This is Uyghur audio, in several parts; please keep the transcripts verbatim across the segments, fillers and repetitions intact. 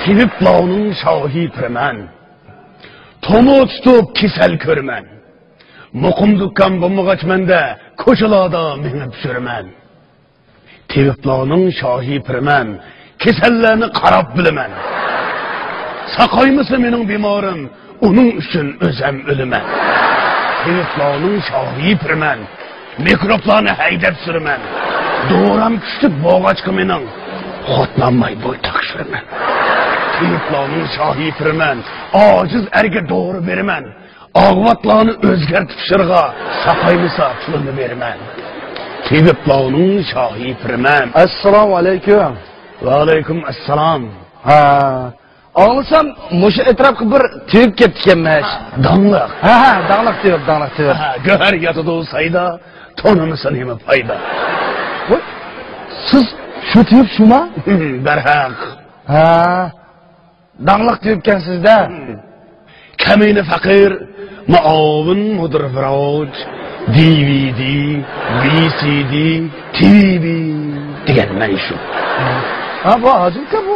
تېۋىپلارنىڭ شاھى پىرىمەن، تومۇر تۇتۇپ كېسەل كۆرىمەن. مۇقىم دۇكان بولمىغاچ مەندە، كوچىلاردا مېڭىپ يۈرىمەن. تېۋىپلارنىڭ شاھى پىرىمەن، كېسەللەرنى قاراپ بىلىمەن. ساقايمىسا مېنىڭ بىمارىم، ئۇنىڭ ئۈچۈن ئۆزەم ئۆلىمەن. تېۋىپلارنىڭ شاھى پىرىمەن، مىكروبلارنى ھەيدەپ سۈرىمەن. دورام كۈچلۈك بولغاچقا مېنىڭ، خوتلانماي بوي تەكشۈرىمەن. تېۋىپلارنىڭ شاھى پىرىمەن، ئاجىز ئەرگە دورا بېرىمەن. ئاغۋاتلارنى ئۆزگەرتىپ شىرغا، ساقايمىسا پۇلىنى بېرىمەن. تېۋىپلارنىڭ شاھى پىرىمەن. ئەسسالامۇ ئەلەيكۇم. ۋەئەلەيكۇم ئەسسالام. ھە، ئاڭلىسام، مۇشۇ ئەتراپقا بىر تېۋىپ كەپتىكەنمىش. داڭلىق. ھە، ھە، داڭلىق تېۋىپ، داڭلىق تېۋىپ. ھە، گۆھەر ياتىدۇ سايدا، تونۇمىسا نېمە پايدا؟ ۋاي، سىز شۇ تېۋىپ شۇما؟ دەرھەق. ھە، داڭلىق تېۋىپكەنسىز-دە. كەمىنە پەقىر، مۇئاۋىن مۇدىر ۋىراچ، دى ۋى دى، ۋى سى دى، تى ۋى دېگەن مەن شۇ. ھە، بۇ ھازىرقى بۇ،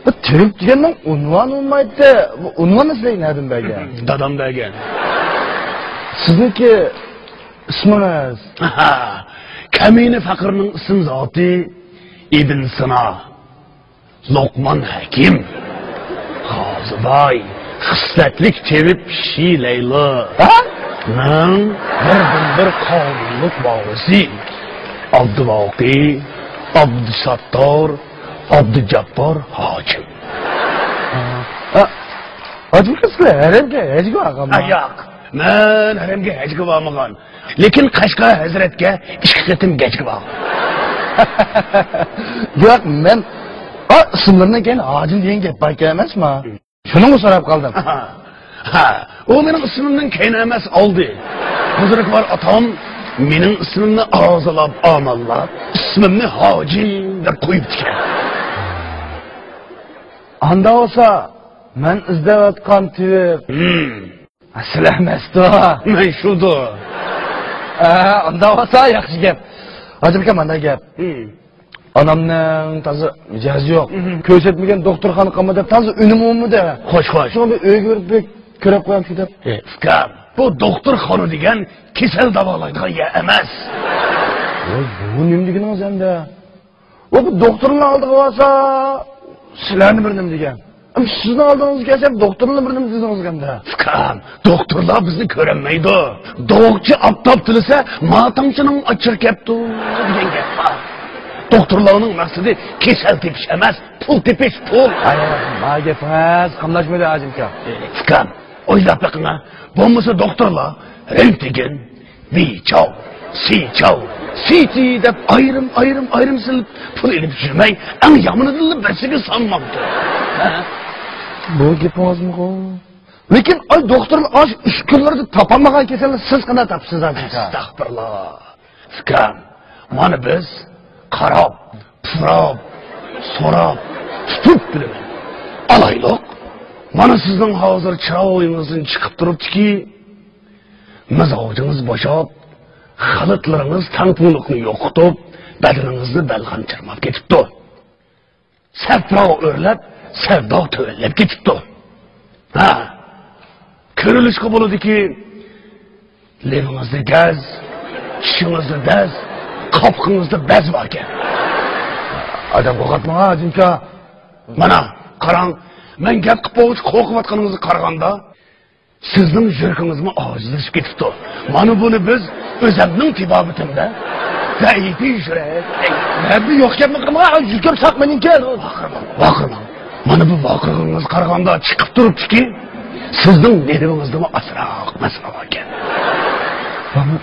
بۇ تېۋىپ دېگەننىڭ ئۇنۋانى بولمايتتى. بۇ ئۇنۋاننى سىلەرگە نەدىن بەرگەن؟ دادام بەرگەن. سىزنىڭكى ئىسمىڭىز؟ ئاھا، كەمىنە پەقىرنىڭ ئىسىم زاتى ئىبن سىنا. لوقمان ھەكىم، قازىباي، خىسلەتلىك تېۋىپ شى لەيلا. ھە؟ نىڭ بىردىنبىر قانۇنلۇق ۋارىسى. ئابدۇۋاقى، ئابدۇساتتار، ئابدۇجاببار ھاجىم. ھە؟ ھاجىم، سىلەر ھەرەمگە ھەجگە بارغانما؟ ھە، ياق. مەن ھەرەمگە ھەجگە بارمىغان. لېكىن قەشقەر ھەزرەتكە ئىككى قېتىم گەجگە بارغان. ياق، مەن، ئا، ئىسىملىرىنىڭ كەينىدە ھاجىم دېگەن گەپ باركەن ئەمەسما؟ شۇنىڭغا سوراپ قالدىم. ھە، ئۇ مېنىڭ ئىسمىمنىڭ كەينى ئەمەس، ئالدى. بۇزرۇكۋار ئاتام مېنىڭ ئىسمىمنى ئازىلاپ، ئامانلاپ، ئىسمىمنى ھاجىم دەپ قويۇپتىكەن. ئاندا بولسا، مەن ئىزدەۋاتقان تېۋىپ. ھىم. سىلەر ئەمەستۇ؟ مەن شۇدۇ. ھە، ئۇنداق بولسا ياخشى گەپ. ھاجىم ئاكا، مانداق گەپ. ھىم. ئانامنىڭ تازا مىجەزى يوق. ھىم. كۆرسەتمىگەن دوختۇرخانا قالمىدى دەپ تازا ئۈنۈمى بولمىدى. خوش، خوش. شۇڭا بىر ئۆيگە بېرىپ بىر كۆرۈپ قويامسىز دەپ. ئى، ئۇكام، بۇ دوختۇرخانا دېگەن كېسەل داۋالايدىغان يەر ئەمەس. ۋاي، بۇ نېمە دېگىنىڭىز ئەمدى؟ ۋە بۇ دوختۇرنىڭ ئالدىغا بارسا، سىلەرنى بىر نېمە دېگەن. ئەمما سىزنىڭ ئالدىڭىزغا كەلسەم، دوختۇرنى بىر نېمە دېدىڭىزكەن-دە. ئۇكام، دوختۇرلار بىزنى كۆرەلمەيدۇ. دوغۇقچى ئاپتاپ تىلىسە، ماتاڭچىنىڭ ئاچچىقى كەپتۇ دېگەن گەپ بار. دوختۇرلارنىڭ مەقسىتى كېسەل تېپىش ئەمەس، پۇل تېپىش، پۇل. ھاي، ھاي، ما گېپىڭىز قاملاشمىدى، ھاجىمكا. ئۇكام، ئويلاپ بېقىڭا، بولمىسا دوختۇرلار رېنتگېن، بى چاۋ، سى چاۋ، سى تى دەپ ئايرىم، ئايرىم، ئايرىم سېلىپ پۇل ئېلىپ يۈرمەي، ئەڭ يامىنىدىنلا بىرسىگە سانماپتۇ. ھە؟ بۇ گېپىڭىزمۇغۇ؟ لېكىن ئاي دوختۇرلار ئاشۇ ئۈچ كۈنلىرىدە تاپالمىغان كېسەلنى سىز قانداق تاپىسىز ھازىر؟ ئەستەغپۇرۇللا. ئۇكام، مانا بىز قاراپ، پۇراپ، سوراپ، تۇتۇپ بىلىمەن. ئالايلۇق، مانا سىزنىڭ ھازىر چىرايىڭىزدىن چىقىپ تۇرۇپتۇكى، مىزاجىڭىز بوشاپ، خىلىتلىرىڭىز تەڭپۇڭلۇقنى يوقىتىپ، بەدىنىڭىزنى بەلغەم چىرماپ كېتىپتۇ. سەپرا ئۆرلەپ، سەۋدا تۆۋەنلەپ كېتىپتۇ. ھە، كۆرۈلۈشكە بولىدۇكى، لېۋىڭىزدە گەز، چىشىڭىزدە دەز، قاپىقىڭىزدا بەز باركەن. ئادەم قورقۇتماڭ، ھاجىمكا. مانا، قاراڭ، مەن گەپ قىلىپ بولغۇچە قورقۇۋاتقىنىڭىزغا قارىغاندا، سىزنىڭ يۈرىكىڭىزمۇ ئاجىزلىشىپ كېتىپتۇ. مانا بۇنى بىز ئۆزەمنىڭ تېبابىتىمدە زەئىپىي يۈرەك. مەن بۇ يوق گەپنى قىلمىغان، يۈرىكىم ساق مېنىڭكى. ۋارقىرىماڭ، ۋارقىرىماڭ. مانا بۇ ۋارقىرىغىنىڭىزغا قارىغاندا چىقىپ تۇرۇپتۇكى، سىزنىڭ نېرۋىڭىزدىمۇ ئازراق مەسىلە باركەن. مانا،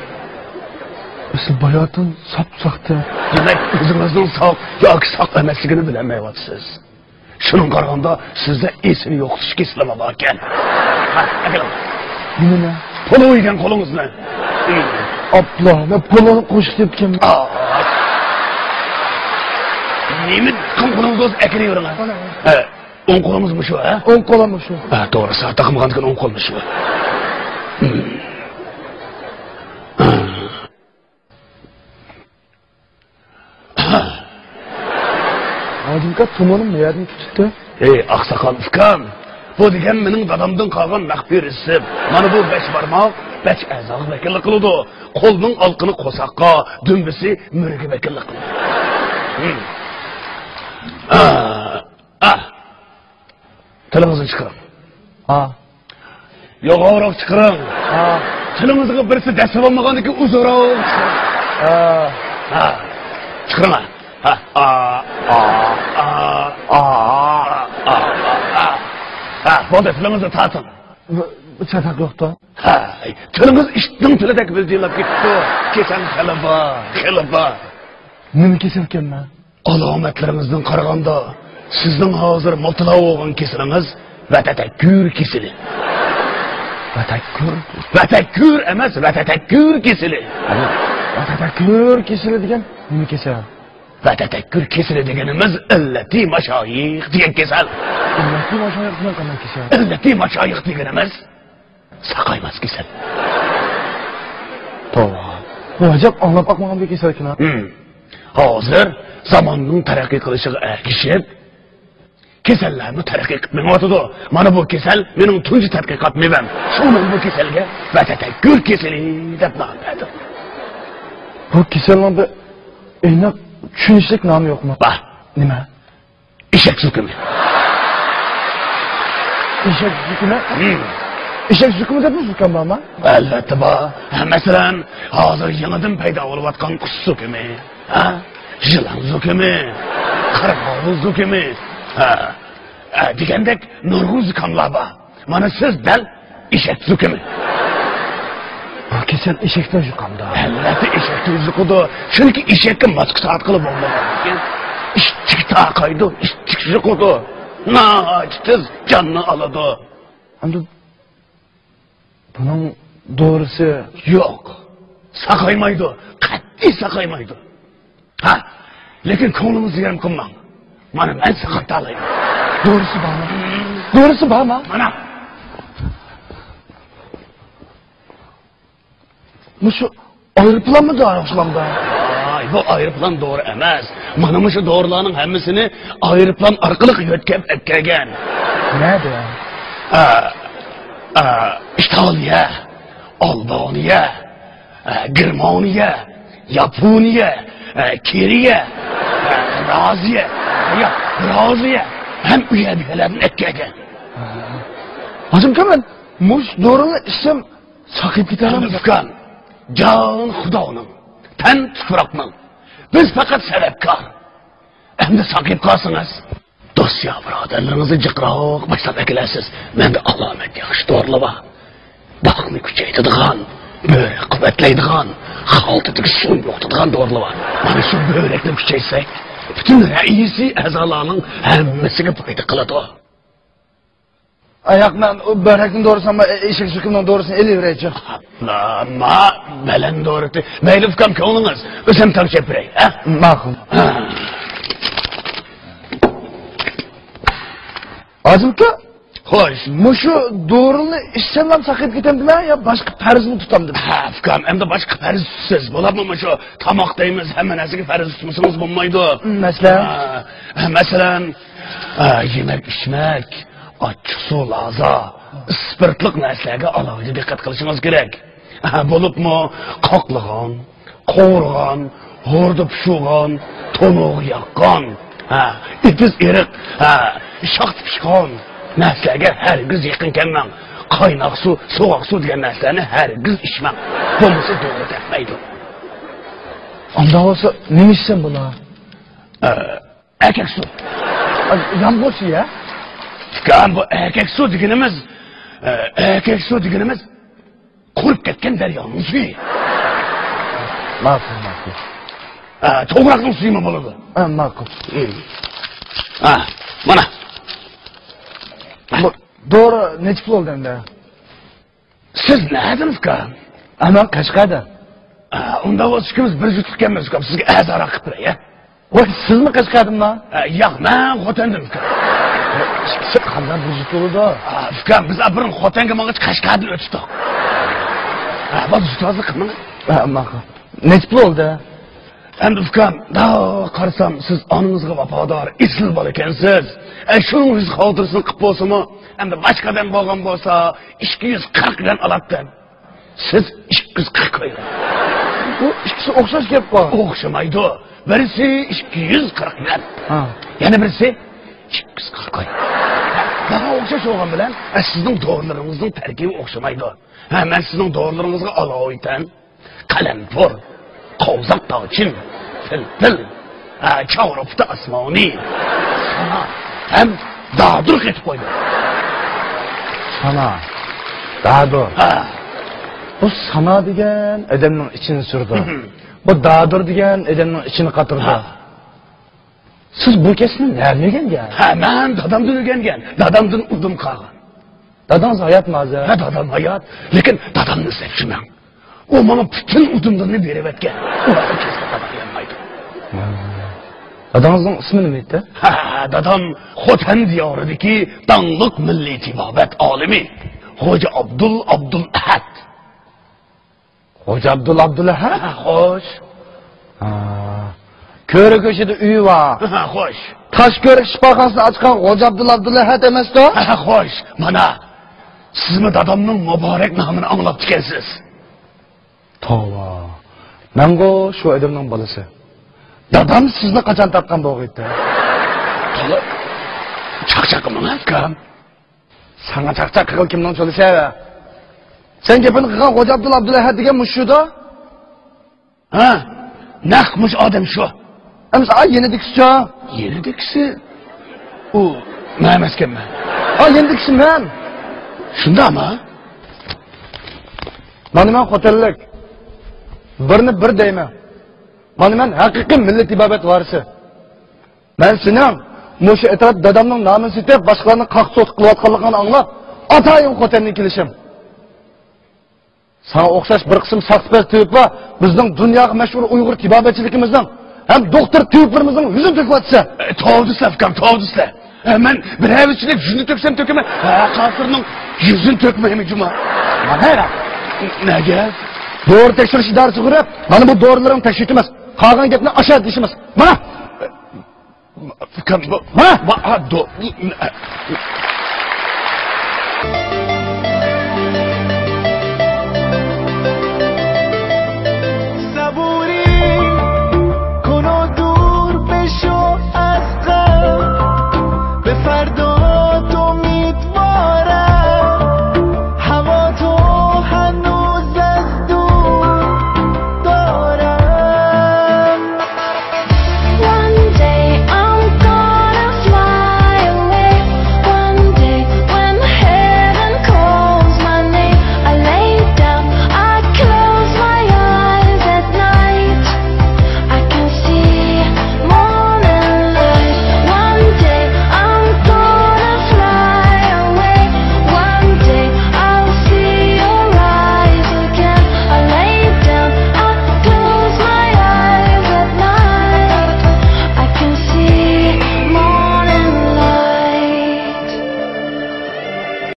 ئەسلى باياتىن ساپ ساختا. دېمەك، ئۆزىڭىزنىڭ ساق ياكى ساق ئەمەسلىكىنى بىلەلمەيۋاتىسىز. شۇنىڭغا قارىغاندا، سىزدە ئېسىنى يوقىتىش كېسىلىمۇ باركەن. ھە، ئەكېلىڭ. نېمىنى؟ پولۇ يېگەن قولىڭىزنى. ئاپلا، مەن پولۇنى قوشۇپ دەپتىكەنمەن. ئا. نېمە قىلغىنىڭىز بولسا ئەكىرىۋېرىڭ. مانا. ھە، ئوڭ قولىڭىز مۇشۇ، ھە؟ ئوڭ قولۇم مۇشۇ. ھە، توغرا، ساغ تاقىمىغاندىكىن ئوڭ قول مۇشۇ. ھىم. ھە. ئاجىمكا، تومۇرۇم نەدىن تۇتۇپتۇ؟ ئەي، ئاقساقال ئۇكام، بۇ دېگەن مېنىڭ دادامدىن قالغان مەخپىي رېتسېپ. مانا بۇ بەش بارماق بەش ئەزاغا ۋەكىللىك قىلىدۇ. قولنىڭ ئالقىنى قورساققا، دۈمبىسى مۈرىگە ۋەكىللىك قىلىدۇ. ھىم. ئا، ئا. تىلىڭىزنى چىقىرىڭ. ھا. يوغانراق چىقىرىڭ. ھا. تىلىڭىزغا بىرسى دەسسە بولمىغاندىكىن ئۇزۇنراق چىقىرىڭ. ھا. ھا. چىقىرىڭ. ھا. ھا. ئا. ئا. ئا. ئا. ئا. ئا. ھا. بولدى، تىلىڭىزنى تارتىڭ. بۇ، بۇ چاتاق يوقتا؟ ھاي، تىلىڭىز ئىتنىڭ تىلىدەك ۋىلجىڭلاپ كېتىپتۇ. كېسەل خېلى بار، خېلى بار. نېمە كېسەلكەن مەن؟ ئالامەتلىرىڭىزدىن قارىغاندا، سىزنىڭ ھازىر مۇپتىلا بولغان كېسىلىڭىز ۋەتەتەككۈر كېسىلى. ۋەتەككۈر؟ ۋەتەككۈر ئەمەس، ۋەتەتەككۈر كېسىلى. ۋەتەتەككۈر كېسىلى دېگەن نېمە كېسەل؟ ۋەتەتەككۈر كېسىلى دېگىنىمىز ئىللەتى ماشايىخ دېگەن كېسەل. ئىللەتى ماشايىخ دېگەن قانداق كېسەل؟ ئىللەتى ماشايىخ دېگىنىمىز ساقايماس كېسەل. توۋا. بۇ ئەجەب ئاڭلاپ باقمىغان بىر كېسەلكەن ھە. ھىم. ھازىر زاماننىڭ تەرەققىي قىلىشىغا ئەگىشىپ، كېسەللەرمۇ تەرەققىي قىلىپ مېڭىۋاتىدۇ. مانا بۇ كېسەل مېنىڭ تۇنجى تەتقىقات مېۋەم. شۇڭا مەن بۇ كېسەلگە ۋەتەتەككۈر كېسىلى دەپ نام بەردىم. بۇ كېسەلنىڭ بىر ئېنىق چۈشىنىشلىك نامى يوقمۇ؟ بار. نېمە؟ ئېشەك زۇكىمى. ئېشەك زۇكىمى؟ ھىم. ئېشەك زۇكىمى دەپمۇ زۇكام بارمۇ؟ ئەلۋەتتە بار. ھە، مەسىلەن، ھازىر يېڭىدىن پەيدا بولۇۋاتقان قۇس زۇكىمى، ھە؟ يىلان زۇكىمى، قىرغاۋۇل زۇكىمى، ھە، ھە، دېگەندەك نۇرغۇن زۇكاملار بار. مانا سىز دەل ئېشەك زۇكىمى. بۇ كېسەل ئېشەكتىن يۇقامدۇ؟ ئەلۋەتتە ئېشەكتىن يۇقىدۇ. چۈنكى ئېشەككە ماتكا تارتقىلى بولمىغاندىكىن، ئىششىك تارقايدۇ، ئىششىك يۇقىدۇ. ناھايىتى تېز جاننى ئالىدۇ. ئەمدى بۇنىڭ دورىسى؟ يوق. ساقايمايدۇ. قەتئىي ساقايمايدۇ. ھە، لېكىن كۆڭلىڭىزنى يېرىم قىلماڭ. مانا مەن ساقايتالايمەن. دورىسى بارمۇ؟ دورىسى بارمۇ؟ مانا. مۇشۇ ئايروپىلانمۇ دورا ئوخشىمامدا؟ ۋاي، بۇ ئايروپىلان دورا ئەمەس. مانا مۇشۇ دورىلارنىڭ ھەممىسىنى ئايروپىلان ئارقىلىق يۆتكەپ ئەكەلگەن. نەدە؟ ئا، ئا، ئىتالىيە. ئالبانىيە، ئە، گېرمانىيە، ياپونىيە، ئە، كېرىيە، ئە، رازىيە، يا، رازىيە ھەم ئۇ يەردىكىلەردىن ئەكەلگەن. ھاجىمكا، مەن مۇشۇ دورىنى ئىچسەم ساقىيىپ كېتەممۇ؟ ئۇكام، جان خۇدانىڭ، تەن تۇپراقنىڭ. بىز پەقەت سەۋەبكار. ئەمدى ساقىيىپ قالسىڭىز، دوست يا بۇرادەرلىرىڭىزنى جىقراق باشلاپ ئەكېلەرسىز. مەندە ئالامەت ياخشى دورىلار بار. باقنى كۈچەيتىدىغان، بۆرەك قۇۋۋەتلەيدىغان، خالتىدىكى سۇنى يوقىتىدىغان دورىلار بار. مانا شۇ بۆرەكنى كۈچەيتسەك، پۈتۈن رەئىسىي ئەزالارنىڭ ھەممىسىگە پايدا قىلىدۇ. ئاياق، مەن ئۇ بۆرەكنىڭ دورىسىنى، ئېشەك زۇكىمىنىڭ دورىسىنى ئېلىۋېرەيچۇ. ئاپلا، ما، بەلەن دورىسى. مەيلى ئۇكام، كۆڭلىڭىز. ئۆزۈم تەڭشەپ بېرەي، ھە؟ ماقۇل. ھە. ھاجىمكا، خوش. مۇشۇ دورىنى ئىچسەملا ساقىيىپ كېتەمدىمەن يا باشقا پەرزمۇ تۇتامدىمەن؟ ھە، ئۇكام، ئەمدى باشقا پەرز تۇتىسىز. بولامدۇ مۇشۇ تاماق دەيمىز، ھەممە نەرسىگە پەرز تۇتمىسىڭىز بولمايدۇ. مەسىلەن؟ ھە، ھە، مەسىلەن، ھە، يېمەك ئىچمەك، ئاچچىقسۇ لازا، ئىسپىرتلىق نەرسىلەرگە ئالاھىدە دىققەت قىلىشىڭىز كېرەك. ھە، بولۇپمۇ قاقلىغان، قورۇغان، ھوردا پىشۇرغان، تونۇرغا ياققان، ھە، ئېتىز ئېرىق، ھە، شاختا پىشقان نەرسىلەرگە ھەرگىز يېقىن كەلمەڭ. قايناق سۇ، سوغۇق سۇ دېگەن نەرسىلەرنى ھەرگىز ئىچمەڭ. بولمىسا دورا تەگمەيدۇ. ئانداق بولسا نېمە ئىچسەم بولا؟ ئە، ئەركەك سۇ. ئا، يامغۇر سۈيى، ھە؟ ئۇكام، بۇ ئەركەك سۇ دېگىنىمىز، ئە، ئەركەك سۇ دېگىنىمىز قۇرۇپ كەتكەن دەريانىڭ سۈيى. ماقۇل، ماقۇل. ئە، توغراقنىڭ سۈيىمۇ بولىدۇ. ئە، ماقۇل. ئە، مانا. بۇ دورا نەچچە پۇل بولدى ئەمدى؟ سىز نەدىن، ئۇكام؟ ئە، مەن قەشقەردىن. ئە، ئۇنداق بولسا ئىككىمىز بىر جۈتلۈككەنمىز، ئۇكام. سىزگە ئەرزانراق قىلىپ بېرەي، ھە؟ ۋاي، سىزمۇ قەشقەردىنما؟ ئە، ياق، مەن خوتەندىن، ئۇكام. ئىككىسى قانداق بىر جۈت بولىدۇ؟ ئە، ئۇكام، بىز بۇرۇن خوتەنگە ماڭغاچ قەشقەردىن ئۆتۈپتۇق. ئە، بولدى، جۈتۋازلىق قىلماڭ. ئە، ماقۇل. نەچچە پۇل بولدى؟ ئەمدى ئۇكام، دا قارىسام، سىز ئانىڭىزغا ۋاپادار، ئېسىل بالا ئىكەنسىز. ئە، شۇنىڭ يۈز خاتىرىسىنى قىپ بولسىمۇ، ئەمدى باشقا ئادەم بولغان بولسا، ئىككى يۈز قىرىق يۈەن ئالاتتىم. سىز ئىككى يۈز قىرىق قويۇڭ. بۇ ئىككىسى ئوخشاش گەپ بار. ئوخشىمايدۇ. بىرسى ئىككى يۈز قىرىق يۈەن. ھا. يەنە بىرسى ئىككى يۈز قىرىق قويۇڭ. ماڭا ئوخشاش بولغان بىلەن، ئە، سىزنىڭ دورىلىرىڭىزنىڭ تەركىبى ئوخشىمايدۇ. ھە، مەن سىزنىڭ دورىلىرىڭىزغا ئالاۋۇ ئېيتايىن. قەلەمپۇر، قوۋزاق دارچىن، پىلپىل، ھە، چاۋرا پۇتى ئاسمانى، سانا ھەم دادۇر قېتىپ قويدۇم. سانا، دادۇر. ھە. بۇ سانا دېگەن ئادەمنىڭ ئىچىنى سۈرىدۇ. بۇ دادۇر دېگەن ئادەمنىڭ ئىچىنى قاتۇرىدۇ. ھە. سىز بۇ كەسىپنى نەدىن ئۆگەنگەن؟ ھە، مەن دادامدىن ئۆگەنگەن. دادامدىن ئۇدۇم قالغان. داداڭىز ھاياتمۇ ھازىر؟ ھە، دادام ھايات. لېكىن دادامنى ئىزدەپ شۇ مەن. ئۇ ماڭا پۈتۈن ئۇدۇملىرىنى بېرىۋەتكەن. ئۇلارنى كەسىپ قىلالمايدۇ. داداڭىزنىڭ ئىسمى نېمە ئىدى؟ ھە، دادام خوتەن دىيارىدىكى داڭلىق مىللىي تېبابەت ئالىمى خوجا ئابدۇل ئابدۇلئەھەد. خوجا ئابدۇل ئابدۇلئەھەد؟ ھە، خوش. ھا. كۆرە كۆشىدە ئۆيى بار. ھە، خوش. تاشكۆرە شىپاخانىسىنى ئاچقان خوجا ئابدۇل ئابدۇلئەھەد ئەمەستۇ؟ ھە، خوش. مانا، سىزمۇ دادامنىڭ مۇبارەك نامىنى ئاڭلاپتىكەنسىز. توۋا. مەنغۇ شۇ ئادەمنىڭ بالىسى. دادام سىزنى قاچان تاپقان بولغىيتتى؟ تولا. چاقچاق قىلماڭ، ئۇكام. ساڭا چاقچاق قىلغىلى كىمنىڭ چولىسى؟ سەن گېپىنى قىلغان خوجا ئابدۇل ئابدۇلئەھەد دېگەن مۇشۇ شۇدا؟ ھە، نەق مۇشۇ ئادەم شۇ. ئەمسە، ئا، يېنىدىكىسىچۇ؟ يېنىدىكىسى؟ ئۇ مەن ئەمەسكەنمەن. ئا، يېنىدىكىسى مەن. شۇنداقمۇ؟ مانا مەن خوتەنلىك. بىرنى بىر دەيمەن. مانا مەن ھەقىقىي مىللىي تېبابەت ۋارىسى. مەن سېنىڭ مۇشۇ ئەتراپتا دادامنىڭ نامىنى سېتىپ، باشقىلارنى قاقسۇتۇق قىلىۋاتقانلىقىڭنى ئاڭلاپ، ئاتايىن خوتەندىن كېلىشىم. ساڭا ئوخشاش بىر قىسىم ساختىپەز تېۋىپلار بىزنىڭ دۇنياغا مەشھۇر ئۇيغۇر تېبابەتچىلىكىمىزنىڭ ھەم دوختۇر تېۋىپلىرىمىزنىڭ يۈزىنى تۆكۈۋاتىسەن. ئە، توۋا دېسىلە، ئۇكام، توۋا دېسىلە. ئە، مەن بىرەرۋېچىلىك يۈزىنى تۆكسەم تۆكىمەن. ھە، كاپىرنىڭ يۈزىنى تۆكمەيمەن جۇما. مانا ھەرە. نەگە؟ دورا تەكشۈرۈش ئىدارىسىگە بېرىپ، مانا بۇ دورىلىرىڭ تەكشۈرتىمىز. قالغان گەپنى ئاشا دېيىشىمىز. مانا. ئۇكام، بۇ، ھە؟ ما-، ھە، دو-،